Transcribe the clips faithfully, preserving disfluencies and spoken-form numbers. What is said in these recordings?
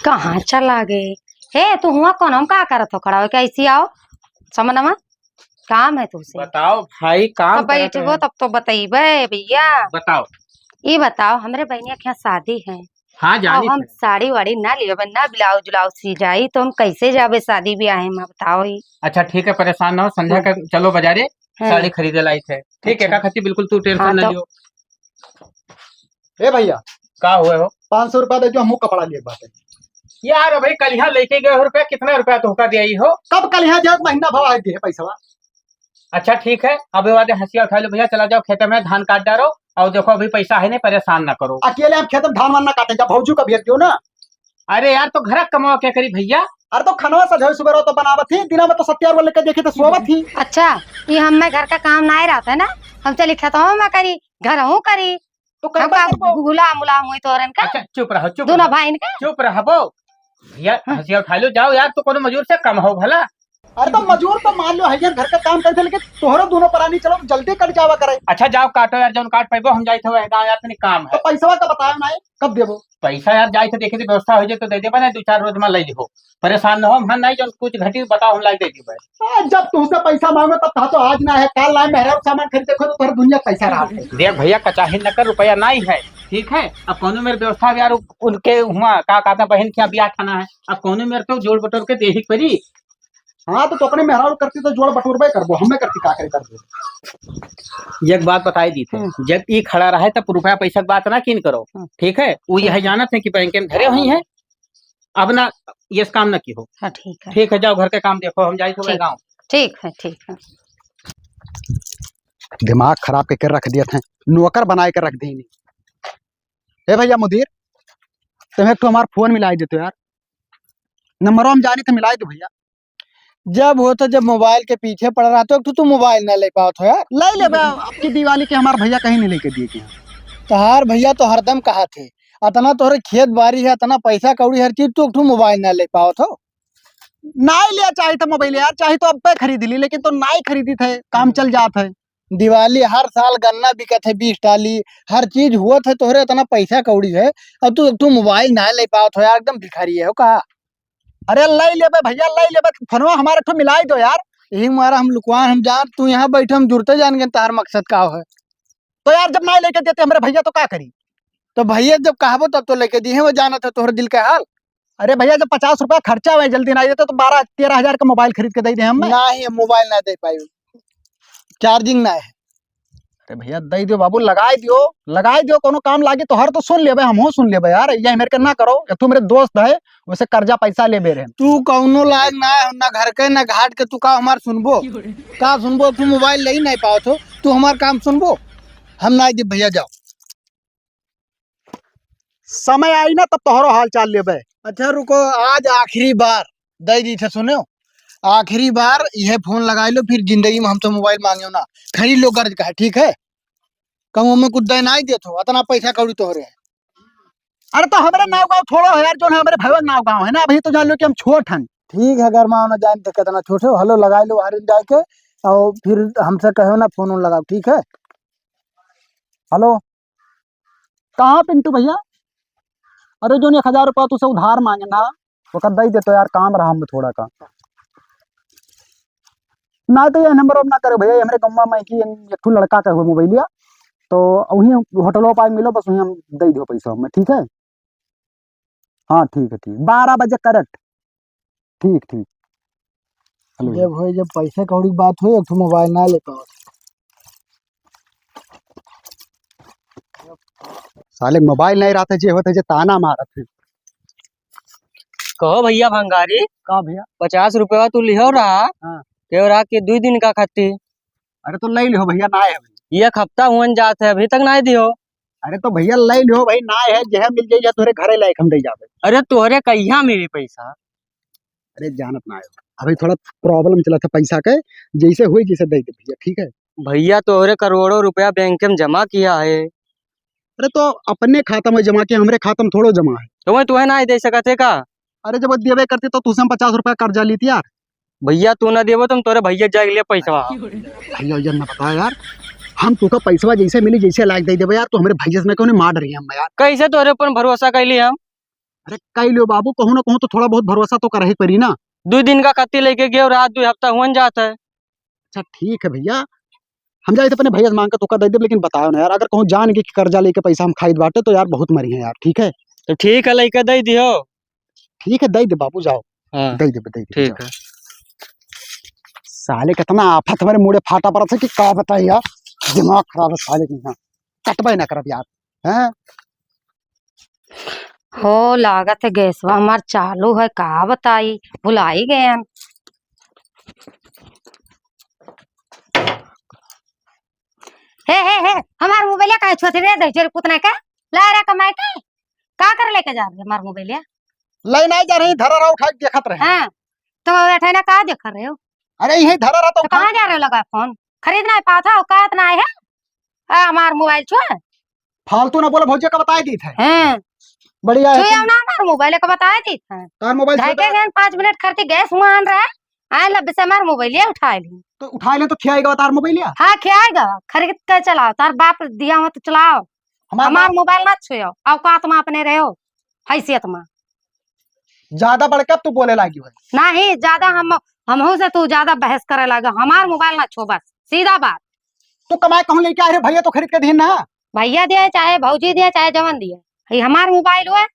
कहाँ चला गए? हे, तू हुआ कौन? हम का करत हो खड़ा हो? कैसी आओ समनमा, काम है तुझसे। बताओ भाई, काम तो करत बैठबो है। तब तो बतइबे भैया। बताओ। ये बताओ, हमरे बहनिया के यहाँ शादी है। हाँ, और जानी हम थे। साड़ी वाड़ी ना लेबे, ना ब्लाउज उलाउज सी जाई, तो हम कैसे जाबे शादी ब्याह में, बताओ ही। अच्छा ठीक है, परेशान ना हो, संध्या हाँ। का चलो बाजारे हाँ। साड़ी खरीदे लाई थे। ठीक है, अच्छा। का खातिर बिल्कुल तू tension हाँ, ना तो लियो। ए भैया, का हुए हो? पाँच सौ रुपया दे दो, हमहू कपड़ा लिए बाटे। यार, अभी कल यहाँ लेके गए हो रुपया, कितना रुपया तोहका दिया ही हो? कब कल यहाँ जाओ, महीना भवा है दिए पैसा। अच्छा, ठीक है, अभी वादे हंसिया उठा लो भैया, चला जाओ खेते में, धान काट डालो, और देखो, अभी पैसा है नहीं, परेशान ना करो। अकेले हम खेत में धान वान ना काटे, जब भौजू का भेज दियो ना। अरे यार, तो घर का कमाओ क्या करी भैया? अरे, तो खनवा सजाओ, सुबह रहो तो बनावत ही, दिना में तो सत्यार वाले के देखे तो सोवत ही। अच्छा, ये हम में घर का काम ना रहता है ना, हम चली खेतवा में करी, घर हूँ करी। तो हम कहीं का पर करबो? गुलाम उलाम हुई तोरन का? अच्छा, चुप रहो, चुप दोनों रहो। भाई इनका? चुप रहबो। भैया, हाँ। हंसिया उठा लो, जाओ यार, तो कोनो मजूर से कम हो भला। अरे, तो मजूर तो मान लो है यार, घर का काम करते, लेकिन तोहरो दोनों परानी चलो, जल्दी कट जावा करे। अच्छा, जाओ काटो यार, जौन काट पाइबो, हम जाइत हवे गाँव यार, तनी काम तो है। पैसवा का बतायो ना, कब देबो? पैसा यार, जाइत देखे थे, व्यवस्था हो जाए तो दे देबा, नहीं दो चार रोज में ले लिहो। परेशान न हो, हम नहीं, जौन कुछ घटी बताओ, हम लाई दे देबे। आ, जब तुमसे पैसा मांगो तब कहा तो आज ना है, काल लाए मेहरा सामान खरीद देखो तो तोहर दुनिया पैसा रहा है। देख भैया, कचाही न कर, रुपया नहीं है, ठीक है? अब कौनो मेरे व्यवस्था यार, उनके हुआ का कहते हैं, बहन के यहाँ ब्याह ठाना है, अब कौनो मेरे तो जोड़ बटोर के देही पड़ी। हाँ, तो, तो अपने मेहरारू करती तो जोड़ बटोरबे करबो, हमें करती का करे करबो। एक बात बताई दी थे, हम्म। जब ई खड़ा रहे तब रुपया पैसा के बात ना किन करो, हम्म। ठीक है? वो यह जानत है कि बैंक में धरे हुई हैं, अब ना ये काम ना की हो। हाँ, ठीक है। ठीक है, जाओ घर के काम देखो, हम जाई तो ठीक। गाँव। ठीक है, ठीक है। दिमाग खराब करके रख दिया था, नौकर बनाए के रख देनी। ए भैया मुदीर, तुम एक तो हमार फोन मिलाई देते यार, नंबरवा हम जानी थे, मिलाई दो भैया। जब होत हो, जब मोबाइल के पीछे पड़ रहा तो एक तो तू मोबाइल ना ले पावत हो यार। ले लेबे, आपकी दिवाली के हमार भैया कहीं नहीं लेके दिए के। तोहार भैया तो हरदम कहा थे, अतना तोहरे खेत बारी है, अतना पैसा कौड़ी हर चीज, तू एक ठो मोबाइल ना ले पावत हो। ना ही लिया चाही था मोबाइल यार, चाही तो अब पे खरीद ली, लेकिन तो ना ही खरीदी थे, काम चल जात है। दिवाली हर साल गन्ना बिकत है बीस टाली, हर चीज हुआ थे, तोहरे अतना पैसा कौड़ी है, अब तू एक ठो मोबाइल ना ले पावत हो यार, एकदम भिखारी है हो का? अरे लई लेबे भैया, लई लेबे। फोनवा हमारे ठो मिलाई दो यार। यही मारा हम लुकवान, हम जान, तू यहाँ बैठे, हम जुरते जान गए तहार मकसद का है। तो यार जब ना लेके देते हमरे भैया तो का करी? तो भैया जब कहबो तब तो लेके दी है, वो जानत है तोहरे दिल के हाल। अरे भैया जब पचास रुपया खर्चा हुआ है, जल्दी ना देते तो बारह तेरह हजार का मोबाइल खरीद के दे दे हम। ना ही मोबाइल ना दे पाई, चार्जिंग ना है। अरे भैया, दई दियो बाबू, लगाई दियो, लगाई दियो, कोनो काम लागी तो हर तो सुन लेबे, हमहू सुन लेबे यार, ये मेरे के ना करो, एक ठो मेरे दोस्त है, उसे कर्जा पैसा लेबे रहे। तू कौनो लायक ना है, ना घर के, ना घाट के, तू का हमार सुनबो? का सुनबो? तू मोबाइल ले ही नहीं पावत हो, तू हमार काम सुनबो? हम ना दे भैया, जाओ। समय आई ना तब तोहरो हाल चाल लेबे। अच्छा रुको, आज आखिरी बार दे दी थे, सुनो, आखिरी बार यह फोन लगाई लो, फिर जिंदगी में हमसे मोबाइल मांगियो ना, खरीद लो गर्ज का है, ठीक है? कहूँ हमें कुछ दे ना ही देत हो, अतना पैसा कौड़ी तोहरे है। अरे तो हमारे नाव गाँव थोड़ो है यार, जो है हमारे भैया नाव गाँव है ना, अभी तो जान लो कि हम छोट हन। ठीक है, गरमाओ ना, जान थे कितना छोटे हो। हेलो लगाई लो बाहर जाके, और फिर हमसे कहो ना, फोन वोन लगाओ, ठीक है? हेलो। कहाँ पिंटू भैया? अरे, जोन एक हजार रुपया तुसे उधार मांगे ना, ओकर दई दे तो यार, काम रहा हम थोड़ा का। ना तो ये नंबर ना करे भैया, ये हमरे गम्मा में कि एक ठो लड़का का हुआ मोबाइलिया, तो वहीं होटलों पर मिलो, बस वहीं हम दे दो पैसा हमें, ठीक है? हाँ, ठीक है, ठीक, बारह बजे करेक्ट। ठीक, ठीक। हेलो। जब होई, जब पैसे कौड़ी की बात होई, एक ठो मोबाइल ना ले पावत। साले मोबाइल नहीं रहता, जे होता जे ताना मारत है। कहो भैया भंगारी। का भैया? पचास रुपया तू लिहो रहा, हाँ। कहो रहा कि दुई दिन का खातिर। अरे तो ले लिहो भैया, ना है। एक हफ्ता हुअन जात है, अभी तक ना दियो। अरे तो भैया ले लिहो भाई, ना है, जहे मिल जाई, या तोहरे घरे लायक हम दे जाबे। अरे तोहरे कहिया मिली पैसा? अरे जानत ना है, अभी थोड़ा प्रॉब्लम चला था पैसा के, जैसे हुई जैसे दे दे भैया, ठीक है? भैया तोहरे करोड़ों रुपया बैंक में जमा किया है। अरे तो अपने खाता में जमा किया, हमरे खाता में थोड़ो जमा है। तो वही तुम्हें ना दे सकत है का? अरे जब देवे करते तो तुझसे हम पचास रुपया कर्जा लीत यार। भैया तू ना देबो तो हम तोरे भैया जाके ले पैसा। भैया, भैया ना बता यार, हम तोका पैसवा जैसे मिली, जैसे लायक दे देबे यार, तू हमरे भैया से ना कहूँ मार डरिया हम यार। कैसे तोरे ऊपर भरोसा कैली हम? अरे कई लियो बाबू, कहूँ ना कहूँ तो थोड़ा बहुत भरोसा तो करही पड़ी ना। दो दिन का खत्ती लेके गयो, रात दो हफ्ता हुअन जात है। अच्छा ठीक है भैया, हम जाइत अपने भैया से मांग के तोका दे देब, लेकिन बताओ ना यार, अगर कहूँ जान के कि कर्जा लेके पैसा हम खाइत बाटे तो यार बहुत मरी है यार, ठीक है? तो ठीक है, लेके दे दियो। ठीक है, दे दे बाबू, जाओ। हाँ। दे दे, दे दे, ठीक जाओ। है। साले कितना आफत हमारे मुड़े फाटा पड़त है कि का बताई यार, दिमाग खराब है साले के यहाँ, कटबे ना करब यार, हैं? हो लागत है गैसवा हमार चालू है, का बताई, भुलाई गए हम। हे, हे, हे, हमार मोबाइल काहे छुअत रे, दहिजर पुतना के? ला रे कमाए के, का कर लेके जा रहे हमार मोबाइल? ले नहीं जा रही, धरा रहा उठा के देखत रहे। हाँ, तो बैठे ना का देख रहे हो? अरे यही धरा रहा तो तो उठा। कहाँ जा रहे हो लगा फोन? खरीद ना पाता, औकात ना है। आ, हमार मोबाइल छुआ। फालतू ना बोला, भौजी का बताए दी थे। हाँ। बढ़िया है छुआ तुम। ना हमार मोबाइल का बताए दी थे। तार मोबाइल ढाई छुआ के घंटे पाँच मिनट खरती गैस हुआ आन रहा है। आए लब से हमार मोबाइल ये उठा ली। तो उठा ले तो खियाएगा तार मोबाइल या? हाँ, खियाएगा। खरीद के चलाओ, तार बाप दिया हुआ तो चलाओ। हमार हमार बाप मोबाइल ना छुओ, औकात में अपने रहो, हैसियत में। ज्यादा बढ़ के अब तू बोले लागी है। नहीं, ज्यादा हम, हमहू से तू ज्यादा बहस करे लागे। हमार मोबाइल ना छो, बस सीधा बात। तू कमाए कहूँ लेके आ रहे, भैया तो खरीद के दीन ना। भैया दिए, चाहे भौजी दिए, चाहे जवन दिए, ये हमार मोबाइल हुआ,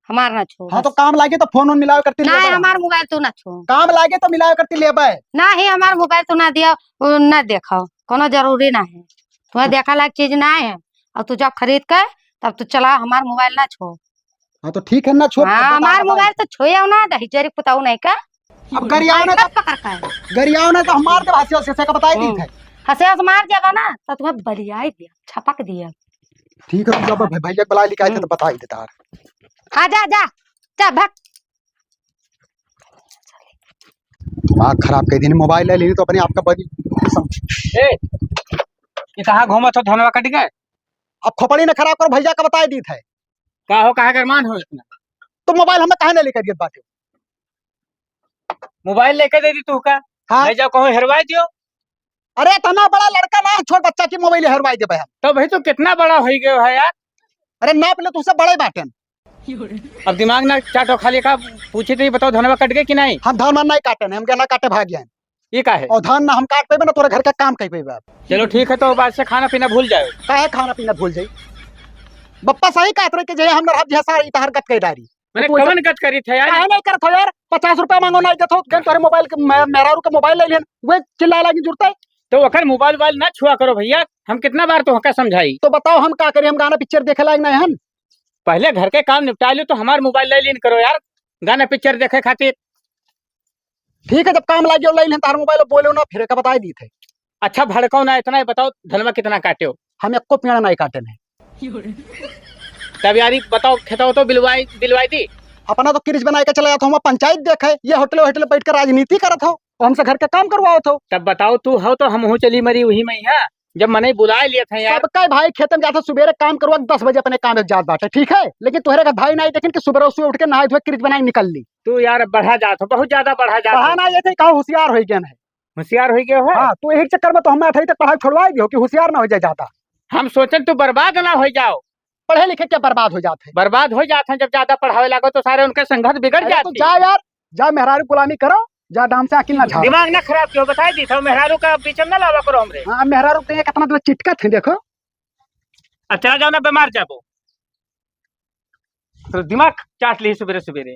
हमार ना छो, हाँ, बस। तो काम लागे तो फोन वोन मिलावे करती ले नहीं, बड़ा। हमार मोबाइल तू ना छो। काम लागे तो मिलावे करती लेबे। नहीं, हमार मोबाइल तू ना दिया, वो ना देखो, कोनो जरूरी ना है। तुम्हें देखा लायक चीज ना है। और तू जब खरीद के, तब तू चला, हमार मोबाइल ना छो। हाँ, तो ठीक है ना, छो, हाँ, बता, हमार बता। मोबाइल तो छुएउ ना, दहिजरी पुताऊ नहीं का। अब गरियाओ ना बात तो, पकड़ का है। गरियाओ ना तो हम मार देब, हंसी हंसी से का बताई दी हम्म। थे। हंसी हंसी मार जाबा ना, तो तुम्हें बलियाई दिया, छपक दिया। ठीक है, तू जा भाई, भैया के बुला लेके आए थे तो हम्म। बताई देता। हाँ, जा, जा, जा, भाग। दिमाग खराब कर दिन, मोबाइल ले ली तो अपने आप का बनी। ए, ये कहाँ घूमत हो, धनवा कट गए? अब खोपड़ी न खराब करो, भैया का बताई दी थे। का हो, काहे गरमान हो इतना? तो मोबाइल हमें काहे ना लेके दियत बाटे? मोबाइल लेके दे दी तू का? हाँ। ले जाओ, कहूँ हेरवाई दियो। अरे, इतना बड़ा लड़का ना है, छोट बच्चा की मोबाइल हेरवाई देबे हम। तो भाई, तू कितना बड़ा हो गयो है यार? अरे, नाप ले, तुझसे बड़े बाटेन। अब दिमाग ना चाटो, खाली का पूछे तो ये बताओ, धनवा कट गए कि नहीं? हम धनवा नहीं काटे, हम गन्ना काटे भाग गए। ये का है? और धान ना हम काट पेबे, ना तोरे घर का काम कर पेबे। अब चलो ठीक है, तो बात से खाना पीना भूल जाओ। काहे खाना पीना भूल जाई? बप्पा सही कहत रहे कि जे हम रहब जे सारी तहर गत के डारी। मैंने तू ऐसा कवन गत करी थे यार? काहे नहीं करत हो यार? पचास रुपया मांगो, नहीं देत हो, गन तोरे मोबाइल के, मे-, मेहरारू के मोबाइल ले लेन, वे चिल्लाए लागी जुरते। तो ओकर मोबाइल वोबाइल ना छुआ करो भैया, हम कितना बार तोहका समझाई। तो बताओ हम का करी, हम गाना पिक्चर देखे लायक नहीं हन? पहले घर के काम निपटा लियो तो हमार मोबाइल ले लेन करो यार, गाना पिक्चर देखे खातिर। ठीक है, जब काम लागे ले लेन तार मोबाइल, बोले ना, फिर का बताई दी थे। अच्छा भड़काओ ना, इतना ही बताओ, धनवा कितना काटे हो? हम एको पेड़ नहीं काटे नहीं। तब यार, ई बताओ, खेतवा तो बिलवाई, बिलवाई दी। अपना तो किरिच बनाए के चला जात हो, हम पंचायत देखे, ये होटले, होटले बैठ के राजनीति करत हो, और हमसे घर के काम करवावत हो। तब बताओ, तू हो तो हमहू चली मरी वही में, हाँ? जब मनई बुलाए लिए थे यार। सबका भाई खेत में जात हो, सुबेरे काम करवा के दस बजे अपने काम में जात बाटे, ठीक है? लेकिन तोहरे घर भाई नहीं, लेकिन कि सुबह सुबह उठ के नहाए धोए, किरिच बनाए निकल ली। तू यार बढ़ा जात हो, बहुत ज्यादा बढ़ा जात हो। बढ़ा ना, ये थे, कहाँ होशियार हो गया है। होशियार हो गए हो? हाँ, तो एक चक्कर में तो हम अठाई तक पढ़ाई छोड़वाई दियो कि होशियार ना हो जाए ज्यादा। हम सोचन तू बर्बाद ना हो जाओ। पढ़े लिखे क्या बर्बाद हो जात है? बर्बाद हो जात है, जब ज्यादा पढ़ावे लागो तो सारे उनके संगत बिगड़ अरे जाती। तो जा यार, जा मेहरारू गुलामी करो, जा दाम से आकिल ना झाड़ो। दिमाग ना खराब कियो, बताई दी था, मेहरारू का बीच में ना लावा करो हमरे। हाँ, मेहरारू के कितना दिन चिटकत है, देखो। अब चला जाओ ना, बीमार जाबो। तो दिमाग चाट ली सुबेरे सुबेरे।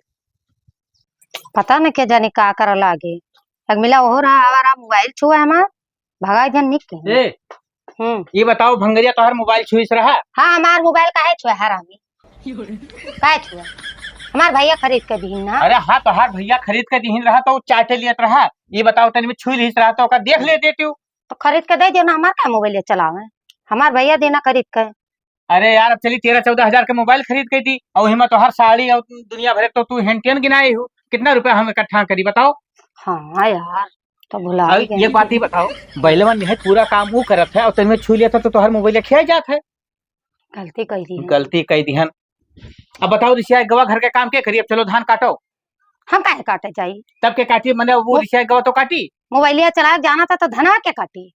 पता न के जानी का करे लागे। एक मिला ओहो रहा, हमारा मोबाइल छुआ हमार, भगाई जन निक के। ए, हम्म। ये बताओ, भंगरिया तोहर मोबाइल छुईस रहा? हाँ, हमार मोबाइल काहे छुआ हरामी? काहे छुआ? हमार भैया खरीद के दीन ना। अरे हाँ, तोहार भैया खरीद के दीन रहा तो चाटे लियत रहा। ये बताओ, तनी में छुई लिहिस रहा तो ओका देख ले देती हूँ। तो खरीद के दे दियो ना, हमार का मोबाइल चलावे? हमार भैया देना खरीद के। अरे यार, अब चली तेरह चौदह हजार के मोबाइल खरीद के दी, और वही में तोहार साड़ी और दुनिया भर के तो तू हेन टेन गिनाई हो। कितना रुपया हम इकट्ठा करी बताओ? हाँ यार, तो भुला और ही गए। एक बात ही बताओ, बैलवा निहाय पूरा काम वो करत है और तनी में छू लिया था तो तोहार मोबाइल खिया जात है। गलती कह दी है। गलती कह दी हन। अब बताओ, रिसिया गवा घर के काम के करी? अब चलो धान काटो। हम काहे काटे जाई? तब के काटी, मने वो वो रिसिया गवा तो काटी। मोबाइलिया चलाए जाना था तो धनवा के काटी।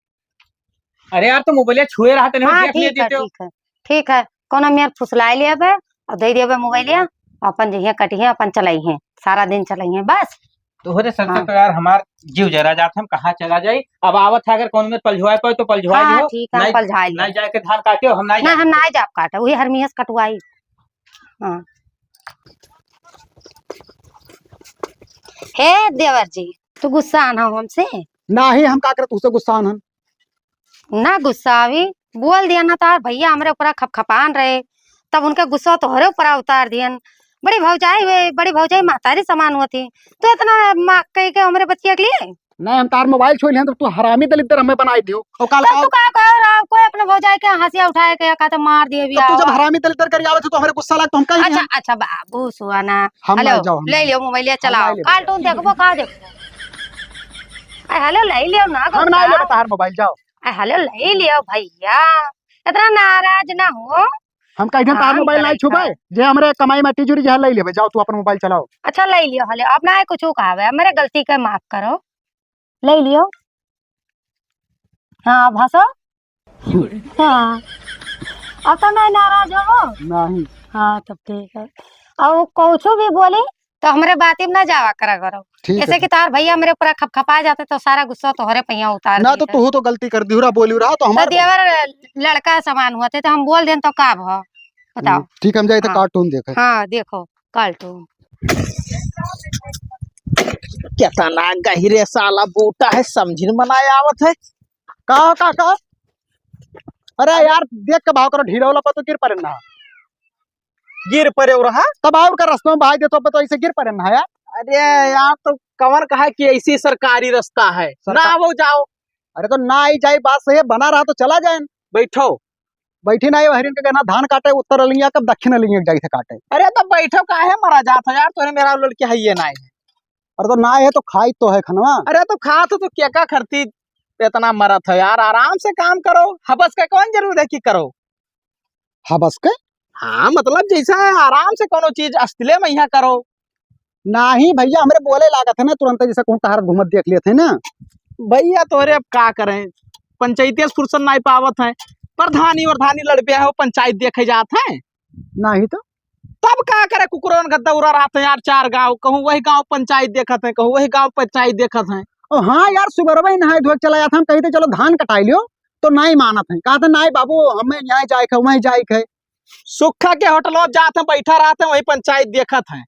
अरे यार, तो मोबाइलिया छुए रहा, तने हाँ, देख ले ठीक है, देते हो। ठीक है, ठीक है। कोनो मेर फुसलाए लेबे और दे देबे मोबाइलिया, अपन जइहे कटिहे, अपन चलइहे, सारा दिन चलइहे, बस। तोहरे चलते हाँ। तो यार हमार जीव जरा जात, हम कहाँ चला जाई। अब आवत है, अगर कौन में पलझुआए पाए तो पलझुआए हाँ, लियो। ठीक है, नहीं, पलझाए लियो। नहीं जाए के धान काटे, हम नहीं ना, जाए हम के। नहीं जाब काटे, वही हरमियस कटवाई। हाँ। हे देवर जी, तू गुस्सा आन हो हमसे? नाही, हम का करत तुहसे गुस्सा आन हन? ना गुस्सा आवी, बोल दिया ना तार भैया हमरे ऊपरा खपखपान रहे, तब उनके गुस्सा तोहरे ऊपरा उतार दियन। बड़ी भौजाई वे, बड़ी भौजाई महतारी समान होती, तू इतना माँ कह के हमरे बच्चिया के लिए? नहीं, हम तार मोबाइल छुई लिहन, तो तू हरामी दलिद्दर हमें बनाई दियो। और काल तब का तू का कहो रहा, कोई अपने भौजाई के हंसिया उठाए के का तो मार दिए भी तब तू जब आओ। हरामी दलिद्दर करी आवे थे, तो हमरे गुस्सा लाग, तो हम कहीं अच्छा, नहीं। अच्छा बाबू सुहाना, हम हेलो, नहीं जाओ, हम ले नहीं। लियो मोबाइल, हम चलाओ, नहीं लेबे। कार्टून देखबो, का देखबो? अरे हेलो, ले लियो ना, हम नहीं गुस्सा। लेबे तार मोबाइल, जाओ। अरे हेलो, ले लियो भैया, इतना नाराज ना हो। हम कह देन तार हाँ, मोबाइल नहीं करेक्ट छुबे, है। जे हमरे कमाई में तिजोरी जहाँ ले लेबे, जाओ तू अपन मोबाइल चलाओ। अच्छा, ले लियो, हले, अब ना कुछ कहावे, हमरे गलती के माफ करो। ले लियो। हाँ, अब हंसो। हाँ। अब तो नहीं नाराज हो? नहीं। हाँ, तब ठीक है। और कुछ भी बोली, तो हमरे बाती में ना जावा करा करो। ठीक है, ऐसे कि ठीक। तार भैया हमरे ऊपर खपखपा जाते, तो सारा गुस्सा तोहरे पहिया उतार ना, देते। तो तू तो गलती कर दिहु रहा, बोलिहु रहा, तो तो हमारे देवर लड़का समान हुआ थे, तो हम बोल देन, तो का भा? बताओ। हम्म, ठीक, हम जाए तो हाँ। कार्टून देखे। हाँ, देखो, कार्टून। कितना गहिरे साला बूटा है, समझिन मनाए आवत है। का, का, का? अरे यार, देख के भाव करो, ढीला वाला पर तो गिर पड़े ना। गिर पड़े रहा? तब और का रास्ता में भाई दे तो, तो ऐसे गिर पड़े ना यार। अरे यार, तो कवन कहा कि ऐसी सरकारी रास्ता है, सरकार ना वो जाओ। अरे तो ना आई जाई, बात सही है, बना रहा तो चला जाए। बैठो। बैठी ना, ये हरिन के कहना धान काटे उत्तर लिया, कब दक्षिण लिया जाई थे काटे। अरे तो बैठो, काहे मरा जात हो यार, तोरे मेरा लड़के है ये ना है। अरे तो ना है तो खाई तो है खनवा। अरे तो खा तो, तो क्या का खरती इतना मरत है यार, आराम से काम करो, हबस का कौन जरूरत है कि करो? हबस के? हाँ, मतलब जैसा है, आराम से कोनो चीज अस्तिले में यहाँ करो। नाही भैया, हमरे बोले लागत है ना तुरंत, जैसे कहूँ टहरत घूमत देख लेत है ना। भैया तोरे अब का करें, पंचायती से फुर्सत नहीं पावत है, प्रधानी वरधानी लड़ पे है, वो पंचायत देखे जात है। नाही तो। तब का करे, कुकुरन का दौरा रहत है यार, चार गाँव, कहूँ वही गाँव पंचायत देखत है, कहूँ वही गाँव पंचायत देखत है। ओ हाँ यार, सुबह भाई नहाए धोए के चला जात है, हम कही थे चलो धान कटाई लियो, तो नाही मानत है, कहत है नाही बाबू, हमें यहाँ जाए के, वहीं जाए के। सुखा के होटलो जात है, बैठा रहत है, वही पंचायत देखत है।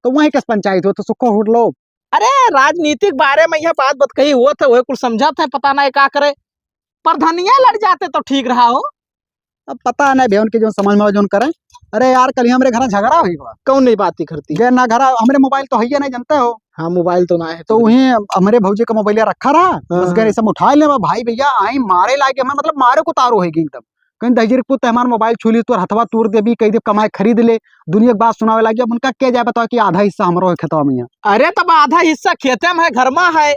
तो वहीं कस पंचायत हो, तो सुखो होटलो। अरे, राजनीतिक बारे में यहाँ बात बतकही हुआ था, वही कुल समझत है, पता नहीं का करे। प्रधानिया लड़ जाते तो ठीक रहा हो। अब पता नहीं भैया उनके जो समझ में आवे, जोन करे। अरे यार, कल ही हमरे घर झगड़ा हुई बा। कौन नहीं बात ही करती? गए ना घर, हमरे मोबाइल तो है ही नहीं, जानते हो। हाँ, मोबाइल तो ना है तो तो। वहीं हमरे भौजी का मोबाइल रखा रहा, हाँ, बस गए हाँ। सब उठा ले, भाई भैया आई मारे लागे, मैं मतलब मारे को तारो है एकदम। कहीं दहिजर के पुत हमार मोबाइल छू ली, तोर हथवा तोड़ देबी, कह दे कमाए खरीद ले, दुनिया के बात सुनावे लागी। अब उनका के जाए बताओ कि आधा हिस्सा हमरो है खेतवा में यहाँ। अरे तब आधा हिस्सा खेते में है, घर में है।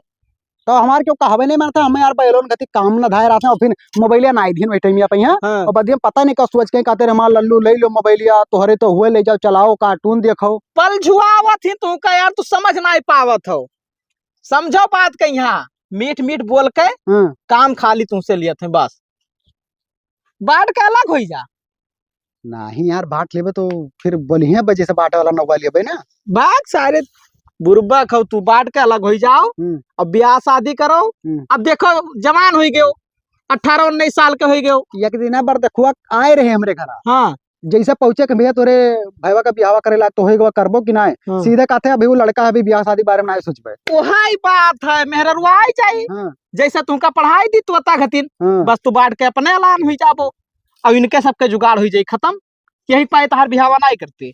तो हमार क्यों कहवे नहीं मानता, हमें यार बैलोन गति काम न धाए रहते हैं, और फिर मोबाइलिया ना आई दिन बैठे मियाँ पे यहाँ। हाँ। और बदिया पता नहीं का सोच के कहते रे, हमार लल्लू ले लो मोबाइलिया, तोहरे तो हुए ले जाओ, चलाओ, कार्टून देखो। पल झुआवत ही तू का यार, तू समझ नहीं पावत हो, समझो बात के यहाँ मीठ मीठ बोल के हाँ। काम खाली तुमसे लियत है बस। बांट के अलग होई जा। नाही यार, बांट लेबे तो फिर बोलिहे बजे से बांटे वाला नौवा लेबे ना। भाग सारे बुरबक हो तू, बांट के अलग होई जाओ। हम्म। अब ब्याह शादी करो। हम्म। अब देखो जवान होई गयो, अठारह उन्नीस साल के होई गयो। एक दिन बरदखुआ आए रहे हमरे घर। हाँ। जैसे पहुंचे के भैया तोरे भैया का बियाह करे ला तो होई गवा करबो कि नाय? हाँ। सीधे कहते अभी वो लड़का अभी ब्याह शादी बारे में नाय सोचबे। वही बात है, मेहररुआ आई जाई। हाँ। जैसे तुमका पढ़ाई दी तोता घतिन, हाँ। बस तू बांट के अपने ऐलान हुई जाबो, अब इनके सबके जुगाड़ हुई जाई खत्म, यही पाए तहार बिहावा नाय करते।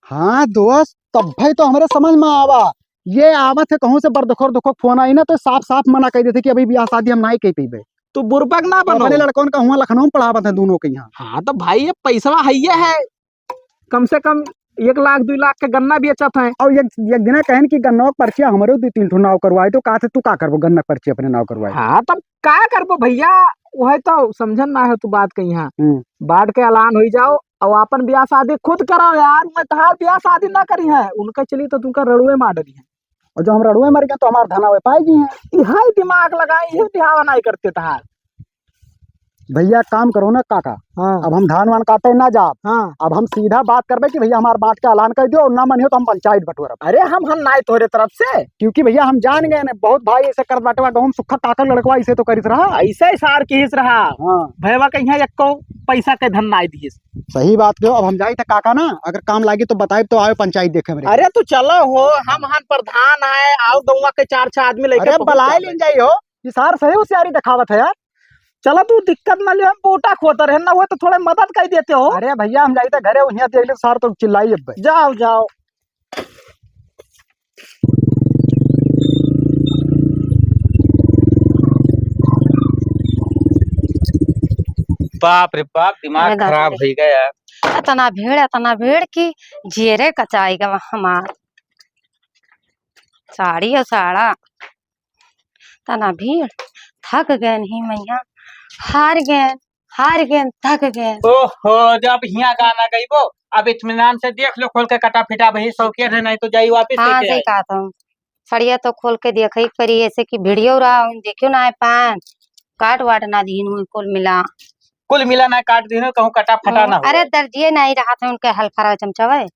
हाँ दोस्त, तब भाई तो हमरे समझ में आवा, ये आवत है कहूँ से बरदखोर दुखो फोन आई ना तो साफ साफ मना कह देते कि अभी ब्याह शादी हम नाय कह पीबे। तू बुरबक ना तो बनो। अपने लड़कन का हुआ लखनऊ में पढ़ावत है दोनों के यहाँ। हाँ तो भाई ये पैसवा है, ये है, कम से कम एक लाख दुई लाख के गन्ना बेचत हैं। और एक, एक दिना कहन कि गन्ना के पर्चिया हमरो दू तीन ठो नाव करवाए, तो कहा थे तू का करबो गन्ना के पर्चिया अपने नाव करवाए? हाँ, तब का करबो भैया, वह तो समझन ना है तू बात कहीं। हाँ, हम्म। बांट के ऐलान होई जाओ और अपन ब्याह शादी खुद करो यार, मैं तहार ब्याह शादी ना करी है, उनका चली तो तुमका रड़ुए मार डरी है। और जो हम रड़ुए मर गए तो हमार धना वे पाएगी हैं। इहे दिमाग लगाए, इहे बिहावा नहीं करते तहार। भैया, काम करो ना काका। हाँ। अब हम धान वान काटे ना जाब। हाँ। अब हम सीधा बात करबे कि भैया, हमार बाँट के अलान कर दियो और ना मनियो तो हम पंचायत बटोरब। अरे, हम, हम नाई तोहरे तरफ से। क्योंकि भैया, हम जान गए ना, बहुत भाई ऐसे करत बाटे, बा गहूम सुखा काका लड़कवा ऐसे तो करित रहा। ऐसे ही सार किहिस रहा। हाँ। भैया कहिया एको पैसा के धन नाई दिहिस। सही बात कहो। अब हम जाई त काका ना, अगर काम लागी तो बताई, तो आयो पंचायत देखे मेरे। अरे, तू चलो हो, हम हन प्रधान है, और गौवा के चार छह आदमी लेके अरे, पहुंच बलाए जाबे। लेन जाई हो, ये सार सही होशियारी दिखावत है यार। चला, तू दिक्कत ना ले, हम बूटा खोदत रहे ना, वो तो थोड़े मदद कर देते हो। अरे भैया, हम जाइत है घरे, उहिया देख ले, सार तो चिल्लाई अब। जाओ, जाओ। बाप रे बाप, दिमाग अरे दादा खराब रे। होइ गया यार। इतना भीड़, इतना भीड़ कि जियरे कचाई गवा हमार। साड़ी और साड़ा। तना भीड़, थक गएन ही मैया, हार गएन, हार गएन, थक गएन। ओहो, जब हियाँ गाना गइबो, अब इत्मीनान से देख लो खोल के कटा फिटा, वही शौकिया रहे, नहीं तो जाई वापिस हाँ, लेके सही आई। कहा तुम। सड़िया तो खोल के देखे ही परी, ऐसे कि भिड़ियो रहा, देखियो ना है पान, काट वाट ना दीन हुई कुल मिला। कुल मिला ना काट दीन हुई, कहूँ कटा फटा हम्म, ना हो। अरे दर्जिए नहीं रहा था उनके हल्फा रहा चमचावे।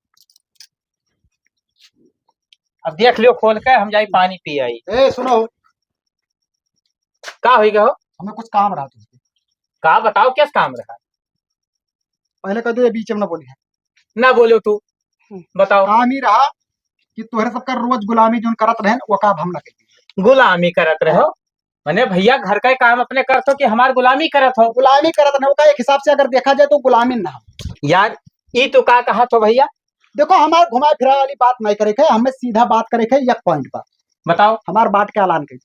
अब देख लियो खोल के, हम जाई पानी पी आई। ए, सुनो। का होई गयो? हमें कुछ काम रहा तुझसे। का बताओ, किस काम रहा? पहले कह दो, ये बीच में ना बोली है। ना बोलो तू। हम्म। बताओ। काम ही रहा कि तोहरे सबका रोज गुलामी जोन करत रहन, वो का अब हम ना करी। गुलामी करत रहो? मने भैया, घर का ही काम अपने करत हो कि हमार गुलामी करत हो? गुलामी करत न, ओका एक हिसाब से अगर देखा जाए तो गुलामी ना। यार, ई तू का कहत हो भैया? देखो, हमार घुमाए फिराए वाली बात नहीं करे के, हमें सीधा बात करे के, एक point पर। बताओ। हमार बाँट के ऐलान करी।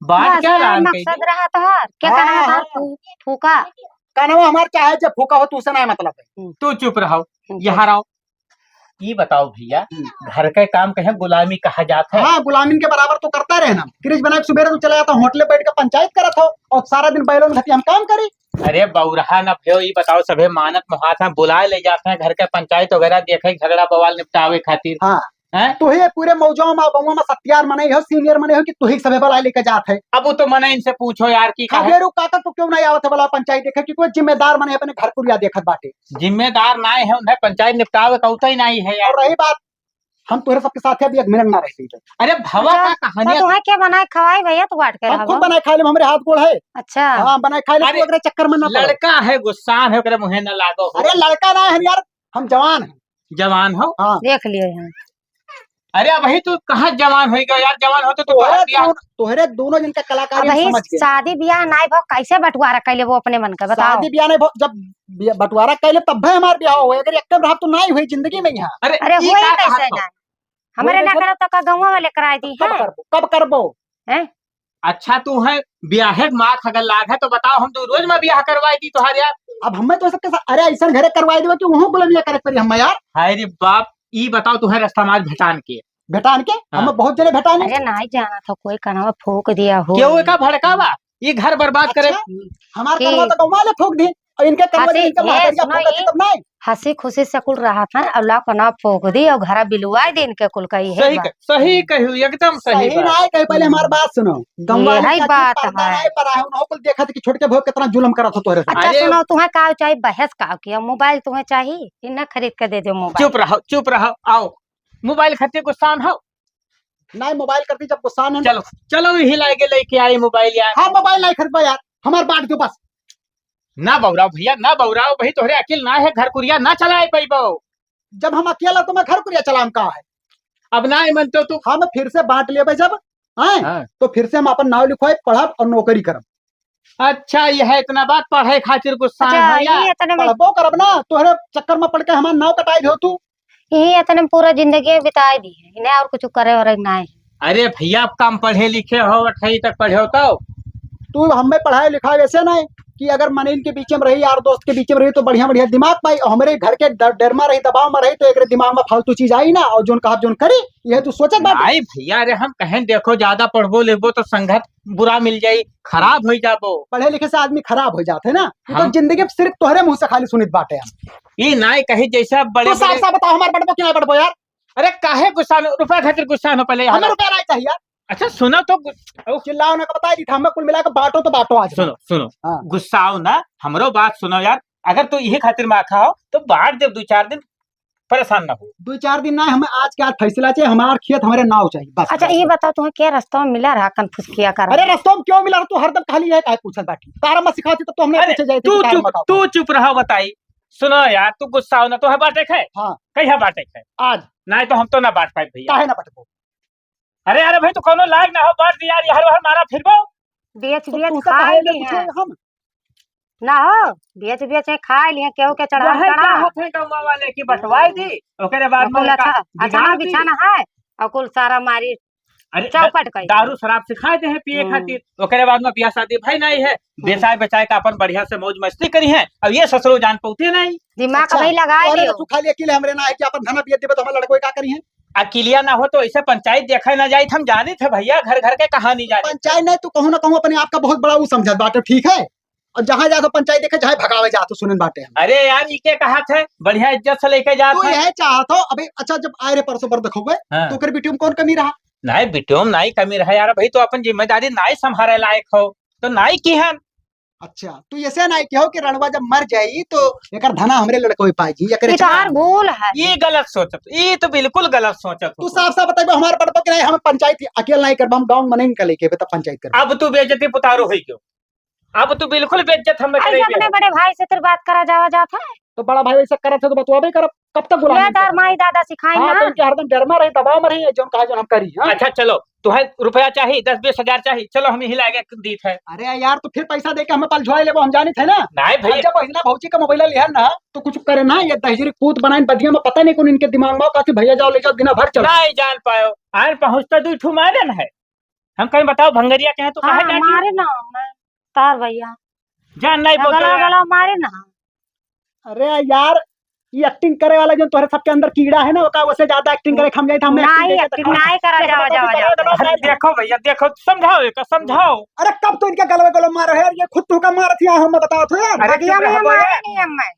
बाँट बस, के यही ऐलान करी। मकसद रहा तोहार? क्या हाँ, कहना है हाँ। तोहार? फू-, फूका? कहना हमार चाहे जे फूका हो, तू से ना मतलब है। तू चुप रहो, हम्म, यहाँ रहो। ई बताओ भैया, हम्म। घर के काम कहे गुलामी कहा जात है? हाँ, गुलामिन के बराबर तो करता रहे ना। किरिच बना के सुबेरे तू चला जाता, होटले बैठ के पंचायत करत हो और सारा दिन बैलोन घटी हम काम करी। अरे बौरहा ना भयो, ई बताओ, सभे मानत मोहात हैं, बुलाए ले जाते हैं घर के पंचायत वगैरह देखे, झगड़ा बवाल निपटावे खातिर। हाँ। हैं? तू ही पूरे मौजवा में, गौवा में सत्यार मनई हो, senior मनई हो कि तू ही सभे बुलाए लेके जात है। अब वो तो मनई इनसे पूछो यार कि काहे? खगेरू काका तो क्यों नहीं आवत है बुलाए पंचायत देखे कि कोई जिम्मेदार मनई अपने घर कुरिया देखत बाटे। जिम्मेदार नाय है, उन्हें पंचायत निपटावे का उतना ही नाय है यार। और रही बात, हम तोहरे सबके साथ है, अभी एक मिनट ना रह पइबे। अरे भवा अच्छा, का कहानी तो है? तुम्हें क्या बनाए खवाई भैया, तू बाँट के हम खुद रहबो। बनाए खा लेब, हमरे हाथ गोड़ है। अच्छा। हाँ, बनाए खा लेब, अरे तू एकरे चक्कर में ना पड़ो। लड़का है, गुस्सान है, ओकरे मुँहे ना लागो हो। अरे लड़का ना है यार, हम जवान हैं। जवान हो? हाँ। देख लिए हैं। अरे अबही तू कहाँ जवान होई गयो यार, जवान होते तो तोहरे बाहर बियाह दोनों, तोहरे दोनों जन का कलाकारी हम अबही समझ गए। शादी बियाह नाई भो, कैसे बंटवारा कर लेबो अपने मन का, बताओ। शादी बियाह नहीं भो, जब बिया-, बंटवारा कर ले तब भी हमार बियाह होए, अगर एक रहब तो नाई हुई जिंदगी में यहाँ। अरे अरे ई हुई का कैसे कहत हो? नाई? हमरे हुई ना नहीं। करब तो का गौवा वाले कराए दी कब है? करबो, कब करबो? हैं? अच्छा तू है बियाहे के माथ अगर लाग है तो बताओ, हम तो रोज में बियाह करवाई दी तोहार यार। अब हमें तो सबके साथ, अरे ऐसा घरे करवाई देबो कि वहाँ गुलामिया करे पड़ी हमें यार। हाय रे बाप, ई बताओ, तुहे रस्ता मार भेटान के? भेटान के? हाँ। हम बहुत जने भेटाने। अरे, नाई जाना था, कोई कनवा फूक दिया हो। केहू का भड़कावा? ई घर बर्बाद करे। अच्छा, हमार की कनवा तो गौवा वाले फूक दी, और इनके कनवा हंसी, इनके ये महतरिया सुनो, फूक दी ये तब नाई। हंसी खुशी से कुल रहत है, और ला कनवा फूक दी, और घरा बिलुवाई दी इनके कुल का, यही सही बात। कह-, सही कही, एकदम सही सही बात। नाई कही, पहले हमार बात सुनो। गौवा वाले यही का बात पर्दा है। नाई पर है, उन्हों कुल देखत कि छोटके भाई कितना जुल्म करत हो तोहरे से। अच्छा अरे सुनो, तुम्हें का चाहिए? बहस का किया? मोबाइल तुम्हें चाहिए? इन्हें खरीद के दे दो मोबाइल। चुप रहो, चुप रहो, आओ। मोबाइल खातिर गुस्सान हो? नहीं, मोबाइल करती जब गुस्सान है। चलो, चलो, यही लाए के लेके आई मोबाइल यार। हाँ, मोबाइल नहीं खरीदबा यार, हमार बाँट दो बस। ना बौराव भैया, ना बौराव भाई, तोहरे अकिल ना है, घर कुरिया ना चलाए पैबो। जब हम अकेला तो मैं घर कुरिया चलाम का है? अब ना मन तो तू हम फिर से बाँट लेबे जब, हैं? हाँ। तो फिर से हम अपन नाव लिखवाए, पढ़ब और नौकरी करब। अच्छा, यह इतना बात पढ़े खातिर गुस्सा अच्छा, है या? ये इतने में पढ़बो करब ना, तोहरे चक्कर में पड़ के हमार नाव कटाई दियो तू। यही इतने में पूरा जिंदगी बिताई दी है, इन्हें और कुछ करे और ना है। अरे भैया, अब कम पढ़े लिखे हो, अठाई तक पढ़े हो तो? तू हमें पढ़ाए लिखाए वैसे नहीं कि अगर मनइन के बीच में रही, यार दोस्त के बीच में रही तो बढ़िया बढ़िया दिमाग पाई, और हमारे घर के डर, डर में रही, दबाव में रही तो एक दिमाग में फालतू चीज आई ना, और जोन कहा जोन करी, यह तू सोचत बाटे। नहीं भैया, अरे हम कहें, देखो, ज्यादा पढ़बो लिखबो तो संगत बुरा मिल जाई, खराब हो जाबो। पढ़े लिखे से आदमी खराब हो जात है ना, ये तो हाँ। जिंदगी में सिर्फ तोहरे मुंह से खाली सुनित बाटे हम। ई नाई कही जैसे अब बड़े तू साफ बड़े साफ बताओ, हमार बटबो कि नाई बटबो यार? अरे काहे गुस्सा में, रुपया खातिर गुस्सा में पहले हमें यार। रुपया नहीं चाहिए यार। अच्छा, सुनो तो, गु-, ओ। चिल्लाओ ना, का बताई दी था, हमें कुल मिला के बांटो तो बांटो आज। सुनो, सुनो। हाँ। गुस्साओ ना, हमरो बात सुनो यार। अगर तू इहे खातिर माखा हो, तो बांट दे दो चार दिन, परेशान ना हो। दो चार दिन ना, हमें आज के आज फैसला चाहिए, हमार खेत हमारे नाव चाहिए, बस। अच्छा, ये बताओ, तुम्हें क्या रास्ता में मिला रहा, कन्फ्यूज किया कर रहा? अरे, रास्ता में क्यों मिला रहा? तू हरदम खाली है, काहे पूछत बाटी? तारा मत सिखाती, तब तो हमने अरे, पूछे जाए थे तू कि तारा चुप, मत आओ। तू चुप रहो, बताई। सुनो यार, तू गुस्सा हो ना, तो है बाटे है? हाँ। कहिया बाटे है? आज। नहीं तो हम तो ना बांट पाए भैया। काहे ना बटबो? अरे, अरे भाई, तू कौनो लायक ना हो, बांट दे यार, ये हर हर मारा फिरबो। बेच तो बेच तू तो खाए काहे ना लिए कुछ हैं। हम? ना हो, बेच बेच के खाए लिए, केहू के चढ़ा वही चढ़ा। का होत है गौवा वाले की बंटवाई दी, ओकरे बाद में कुल ओका अच्छा, अच्छा बिगाड़ ना दी। बिछाना है, और कुल सारा मारी अरे, चौपट द-, कई। दारू शराब सिखाए दे हैं पिए हम्म। खातिर, ओकरे बाद में बियाह शादी भाई नहीं है, हम्म। बेचाए बेचाए का अपन बढ़िया से मौज मस्ती करी है। अब ये ससुरो जान पौते नहीं। दिमाग अच्छा, भाई लगाए तोहरे लियो। तो खाली अकेले हमरे ना है कि अपन धना बिया देबे तो हमारे लड़कों का करी है? अकेलिया ना हो तो ऐसे पंचायत देखे ना जाए, हम जाने थे भैया, घर घर के कहानी जाने। पंचायत नहीं, तू कहूँ ना कहूँ अपने आप का बहुत बड़ा वो समझत बाटे, ठीक है? और जहाँ जातो पंचायत देखे, चाहे भगावे जातो, सुनन बाटे हम। अरे यार, ई के कहा थे, बढ़िया इज्जत से लेके जात तू है। यह चाहत हो, अबे अच्छा, जब आए रहे परसों पर देखोगे, हाँ। तो ओकर बिटियों में कौन कमी रहा? नहीं, बिटियों में नहीं कमी रहा यार, भाई तो अपन जिम्मेदारी नहीं संभाले लायक हो, तो नहीं की हम। अच्छा, तू ऐसे नहीं कहो कि रणवा जब मर जाई तो एकर धना हमरे लड़कों पाएगी, एकरे ई तो चार हर भूल है। ई गलत सोचत, ई तो बिल्कुल गलत सोचत तू हो। साफ साफ बताइबो, हमारे पड़बो कि नहीं, हम पंचायत अकेले नहीं करबो, हम गाँव में नहीं निकले के, तब पंचायत करबो। अब तू बेइज्जती पुतारू होई क्यों? अब तू बिल्कुल बेइज्जत हम ऐसे करे अपने बे। बड़े भाई से तेरे बात करा जावा जात है। तो बड़ा भाई ऐसा करत है तो बतवाबे करब, कब तक गुलामी ले तार करब? माई दादा सिखाई हाँ, ना। तो इनके हरदम डर में रही, दबाव में रही, जौन कहा जौन हम करी, हाँ? अच्छा चलो, तुहे रुपया चाही, दस बीस हजार चाही, चलो हम यही लागे दीत है। अरे यार, तू फिर पैसा देके हमें पलझोए लेबो, हम जानित है ना। नहीं भैया। जब बहिना भौजी का मोबाइल लिया ना, तो कुछ करे ना, ये दहिजरी पूत बनाइन बदिया में, पता नहीं कौन इनके दिमाग में, कहती भैया जाओ ले जाओ, दिना भर चलो। नहीं जान पायो, आन पहुँचता दुई ठू मारन है। हम कहीं बताओ भंगरिया के हैं, तू हाँ, काहे जाती? मारे ना, मैं तार भैया। जान नहीं बोलते गला यार। गला मारे ना। अरे यार, ये एक्टिंग करे वाला जो तोहरे सबके अंदर कीड़ा है ना, ओका वैसे ज्यादा एक्टिंग करे, हम जाए तो हम नहीं, एक्टिंग नहीं करा जावा, जावा, जावा। अरे देखो भैया, देखो, समझाओ, एका समझाओ। अरे कब तो इनके गलवे गलवे मारो है, ये खुद तो का मारत ही, हम बताओ तो यार। अरे बदिया चुप में रहो मारे यार। नहीं हम मैं।